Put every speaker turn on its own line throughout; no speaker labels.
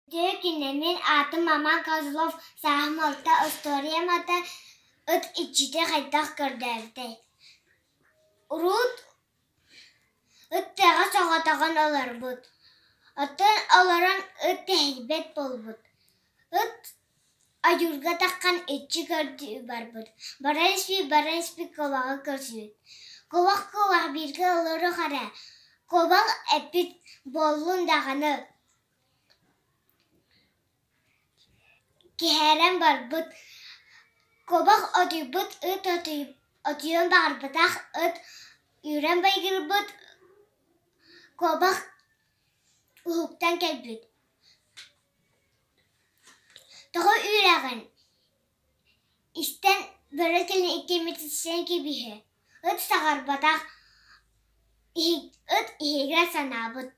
Үтүө күнүнэн, мин аатым Маман Козлов, сааһым алта, остуоруйам аата «Ыт иччитэ хайдах көрдөөбүтэй?» Урут ыт тыаҕа соҕотоҕун олорбут, оттон олорон ыт тэһийбэт буолбут. Ыт ойуурга таххан иччи көрдүү барбыт, баран испит, баран испит куобаҕы көрсүбүт. Куобах куобах бииргэ олоруох эрэ, куобах эппит буоллун даҕаны Киһээрэн барбыт, куобах утуйбут, ыт утуйуон баҕарбатах, ыт үүрэн байгырбыт, куобах уһуктан кэлбит. Тоҕо үүрэҕин? Истэн бөрө кэлин иккиммититтэн кэбиһэ, ыт саҥарбатах, ыт иһигэр санаабыт,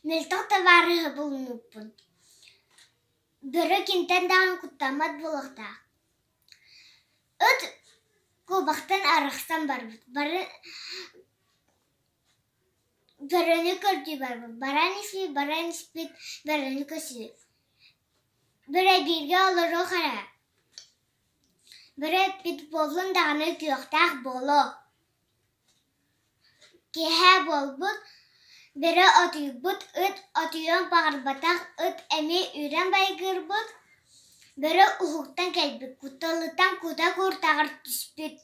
мөлтөх табаарыһы булуннуппун, бөрө кимтэн даҕаны куттаммат буолуохтаах. Ыт куобахтан арахсан барбыт, бары бөрөнү көрдүү барбыт, баран испит, баран испит, бөрөнү көрсүбүт. Бөрө бииргэ олоруох эрэ, бөрө эппит буоллун даҕаны күөхтээх буолуо. Киэһэ буолбут, бөрө утуйбут, ыт утуйуон баҕарбатах, ыт эмиэ үрэн байгырбыт, бөрө уһуктан кэлбит, кутталыттан кута куртаҕар түспүт.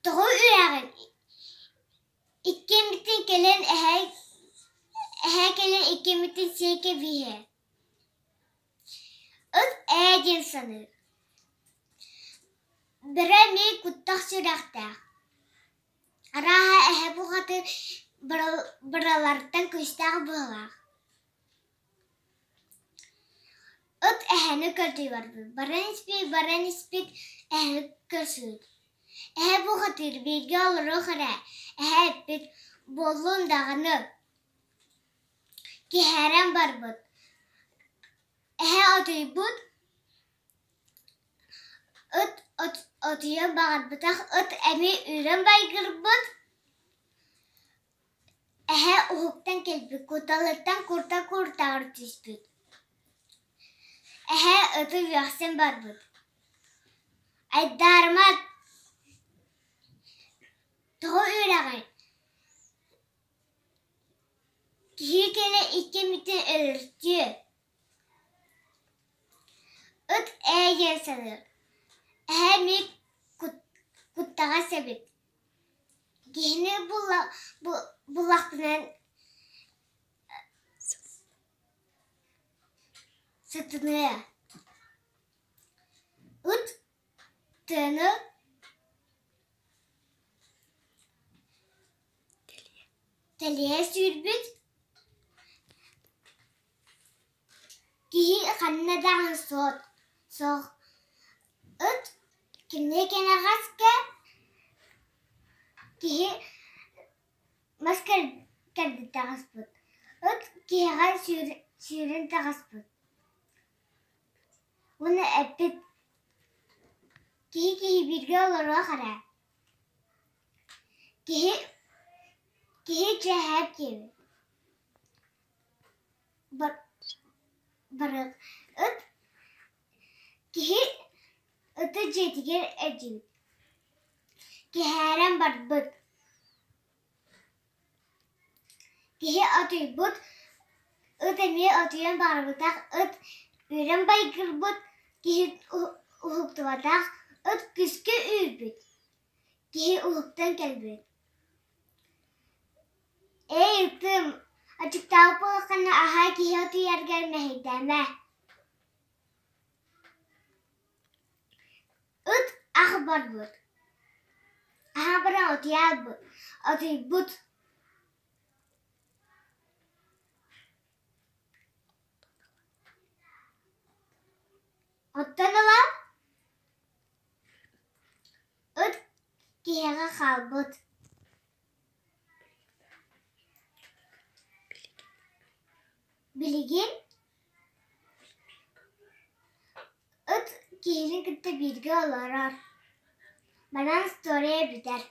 Тоҕо үрэҕин Иккиэммитин кэлэн эһээ эһээ кэлэн иккиэммитин сиэн кэбиһиэ Ыт ээ диэн саныыр Бөрө эмиэ куттах сүрэхтээх Арааһа эһэ бухатыыр быралартан күүстээх быһыылаах Ыт эһэни көрдүү барбыт, баран испит, баран испит, эһэни көрсүбүт. Эһэ бухатыыр бииргэ олоруох эрэ, эһэ эппит, буоллун даҕаны Киһээрэн барбыт, эһэ утуйбут, ыт утуйан баҕарбатах, ыт эмиэ үрэн байгырбыт Эһэ уһуктан кэлбит, кутталыттан курта-куртаҕар түспүт. Эһэ ыты үөхсэн барбыт: «Айдаарыма, тоҕо үөрэҕий? Киһи кэлэ иккиммитин өлөртүө» Ыт ээ диэн саныыр, эһэ эмиэ куттаҕас эбит Киһини буллахпына сытыныа, ыт тыаны тэлиэ сүүрбүт, киһи ханна даҕаны суох, ыт Кини кэнэҕэскэ киһи мас кэрдик таҕыспыт, ыт киһиэхэ сүүрэн таҕыспыт уонна эппит: «Киһи киһи бииргэ олоруох эрэ, киһи киһи чэһээп диэбит Барык ыт Киһи ыты дьиэтигэр эрдибит, киһээрэн барбыт. Киһи утуйбут, ыт эмиэ утуйан барбатах, ыт үрэн байгырбыт, киһи уһуктубатах, ыт күскэ үүрбүт, киһи уһуктан кэлбит. Эй, ытым, аччыктаабыт буоллаххына аһаа киһи утуйаргар мэһэйдээмэ Ыт ах барбыт, аһа баран утуйаабыт, утуйбут Оттон ыла ыт киһиэхэ хаалбыт Билигин ыт киһини кытта бииргэ олорор. Манан история бүтэр.